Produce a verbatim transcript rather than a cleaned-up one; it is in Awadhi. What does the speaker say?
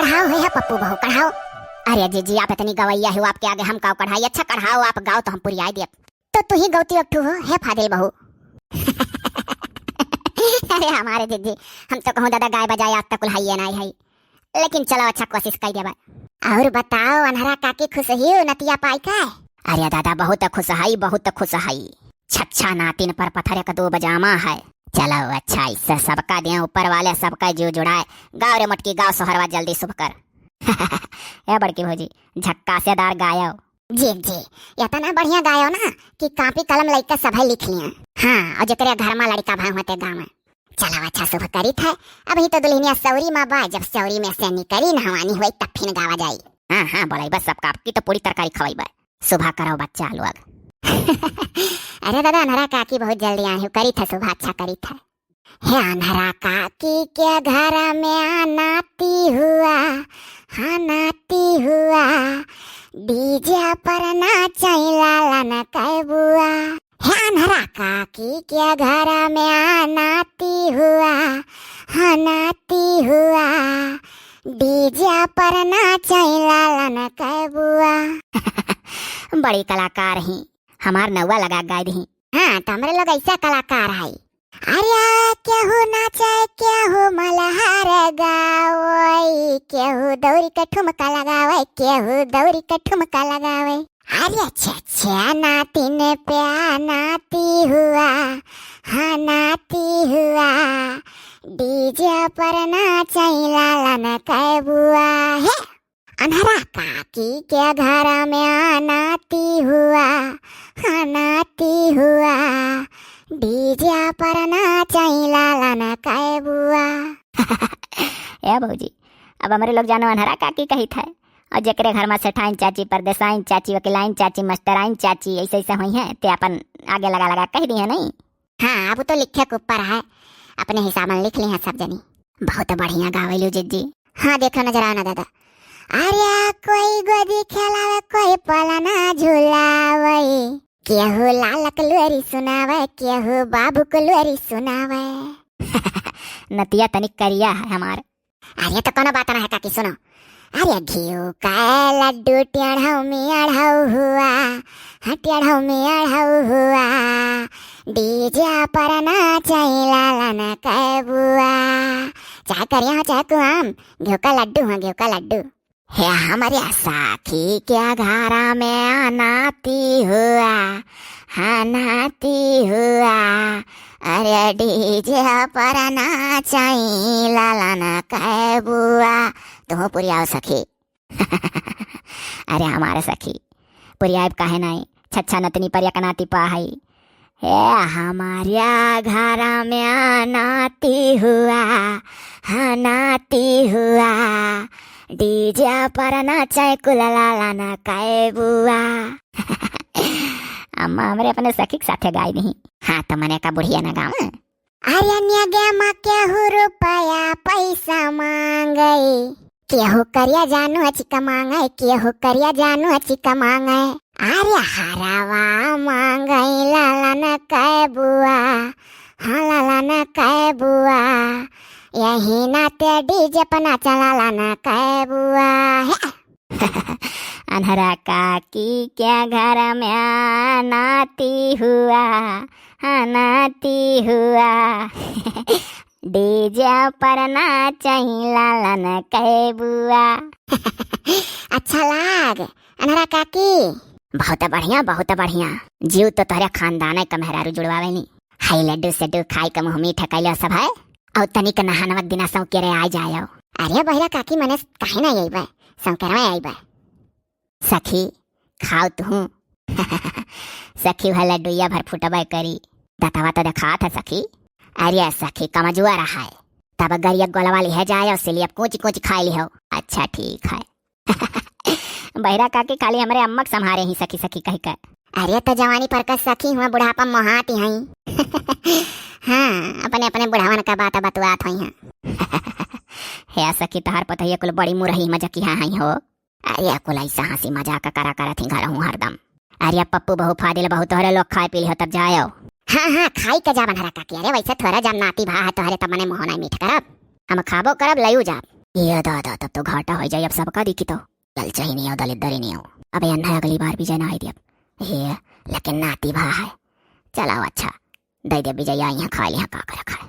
कढ़ाओ है, है पप्पू बहू, कढ़ाओ। अरे जीजी, आप इतनी गवैया हो, आपके आगे हम काव कढ़ाई? अच्छा कढ़ाओ, आप गाओ तो हम पुरियाई देब। तो तू ही गौती एक ठू हो, हे फादिल बहू। अरे हमारे जीजी, हम तो कहूँ दादा गाय बजाए आज तक कुल हाइये नाई है, लेकिन चलो अच्छा कोशिश कर देबा। और बताओ अनहरा काकी, खुश ही हो नतिया पाई का? अरे दादा बहुत खुश हई, बहुत खुश हई। छच्छा नातिन पर पत्थर एक दो बजामा है। चलो अच्छा, इससे सबका दिया ऊपर वाले सबका जो जुड़ाए। गाओ रे मोटकी, गाओ सोहरवा जल्दी शुभ कर। ए बड़की भौजी, झक्कासेदार गायो। जी जी, इतना बढ़िया गायो ना कि कापी कलम लइके सभे लिख लिया। हाँ, और जेकरे घर में लड़का भाई होते गाँव में। चलो अच्छा शुभ करित है। अभी तो दुल्हनिया सौरी में बा, जब सौरी में से निकली नहवानी हुई तब फिन गावा जाई। हाँ हाँ, बोलाई बस सबका, आपकी तो पूरी तरकारी खवाई बा। शुभा करो बच्चा लोग। अरे दादा, अनहरा काकी बहुत जल्दी आई हो, करित है शुभा, अच्छा करित है। हे अनहरा काकी के घर में नाती हुआ, हाँ नाती हुआ, डीजे पर नाचै लालन कै बुआ। हे अनहरा काकी के घर में नाती हुआ, हाँ नाती हुआ, डीजे पर नाचै लालन कै बुआ। बड़ी कलाकार ही, हमार नौवा लगा गाय दी। हाँ, तो हमरे लोग ऐसा कलाकार है। अरे केहू नाचे, केहू मलहार गावे, केहू दौरी के ठुमका लगावे, केहू दौरी के ठुमका लगावे। अरे छे छे नातिन पे नाती हुआ, हाँ नाती हुआ, डीजे पर नाचै लालन कै बुआ। हे अनहरा काकी के घर में नाती हुआ, हाँ नाती हुआ, डीजे पर नाचै लालन कै बुआ। ए भौजी, अब हमरे लोग जानो अनहरा काकी कहित है, और जेकरे घर में सेठाइन चाची, परदेसाइन चाची, वकीलाइन चाची, मास्टराइन चाची, ऐसे ऐसे हुई हैं, ते अपन आगे लगा लगा कह दिए नहीं। हाँ, अब तो लिखे के ऊपर है, अपने हिसाब में लिख ली हैं सब जनी। बहुत बढ़िया गावेलू जिज्जी। हाँ, देखो नजर आओ ना दादा। अरे कोई गोदी खेलावे, कोई पलना झुलावे, केहू लालक लोरी सुनावे, केहू बाबू को लोरी सुनावे। नतिया तनिक करिया है हमार। अरे तो कोनो बात ना है काकी, सुनो। अरे घिउ का लड्डू टेढ़ौ मेढ़ौ हुआ, हाँ टेढ़ौ मेढ़ौ हुआ, डीजे पर नाचै लालन कै बुआ। चाहे करिया हो चाहे कुआम, घिउ का लड्डू हो, घिउ का लड्डू। हे हमरे सखी के घर में नाती हुआ, हाँ नाती हुआ, अरे डीजे पर नाचै लालन कै बुआ। तुहूँ पुरियाओ सखी। अरे हमारे सखी, पुरियाइब काहे नाई? छच्छा नतनी पर एक नाती पा हई। हे हमारे घर में नाती हुआ, हाँ नाती हुआ, डीजे पर नाचै कुल लालन कै बुआ। अम्मा हमरे अपने सखी के साथे गाई नहीं। हाँ तो मने का बुढ़िया ना गावे। अरे नेगे मा केहू रुपया पैसा मांगे, केहू करिया जानू अचिका मांगे, केहू करिया जानू अचिका मांगे। अरे हरवा मांगे लालन कै बुआ, हाँ लालन कै बुआ, यही नाते डीजे पर नाचा लालन कै बुआ। हे। अनहरा काकी के घर में नाती हुआ, हाँ नाती हुआ। डीजे पर नाचै लालन कै बुआ। अच्छा लाग, अनहरा काकी। बहुत बढ़िया, बहुत बढ़िया। जीव तो तोहरे खानदान क मेहरारू जुड़वावे नी। हाय लड्डू सड्डू खाई के मुँह मीठ कैलो सब है। और तनिक नहानवत दिना सौकेरे आ जायो। अरे बहिरा काकी मने काहे ना अइबे, सौकेरे में अइबे। सखी, खाओ तुहूँ। सखी वह लड्डुइया भर फुटबे करी। दतवा तो देखात है सखी। अरे सखी, कमजुआ रहा है। तब गरिया गोलवा लिहे जाए और सिलियप कूच कूच खाए लिहो। अच्छा ठीक है। बहिरा काकी खाली हमरे अम्मा के सम्हारे ही सखी सखी कह के। अरे तो जवानी पर का सखी हुआ, बुढ़ापा मोहात ही। हाँ, अपने अपने बुढ़ावन का बात बतुआत हुई हैं। हे सखी, तहार पतोहिया कुल बड़ी मुरही मजकिया हैं हो। अरे कुल ऐसा हंसी मजाक करा करत ही घर हूँ हरदम। अरे पप्पू बहू फादिल बहू तोहरे लोग खाए पी लिहो तब जायो। हाँ हाँ, खाई के जा अनहरा काकी। अरे वैसे थोड़ा जब नाती भा है तोहरे तब मने मुँह नहीं मीठ करब। हम खाबो करब लयू जाब। ये दादा, तब तो घाटा होइ जाई, अब सबका दिखी तो। ललचही नहीं हो, दलिद्दर ही नहीं हो। अबे अन्ना, अगली बार विजय ना आई दियब। हे, लेकिन नाती भा है। चलाओ अच्छा, दे दे विजय, यहाँ खा लिया का करे खाए।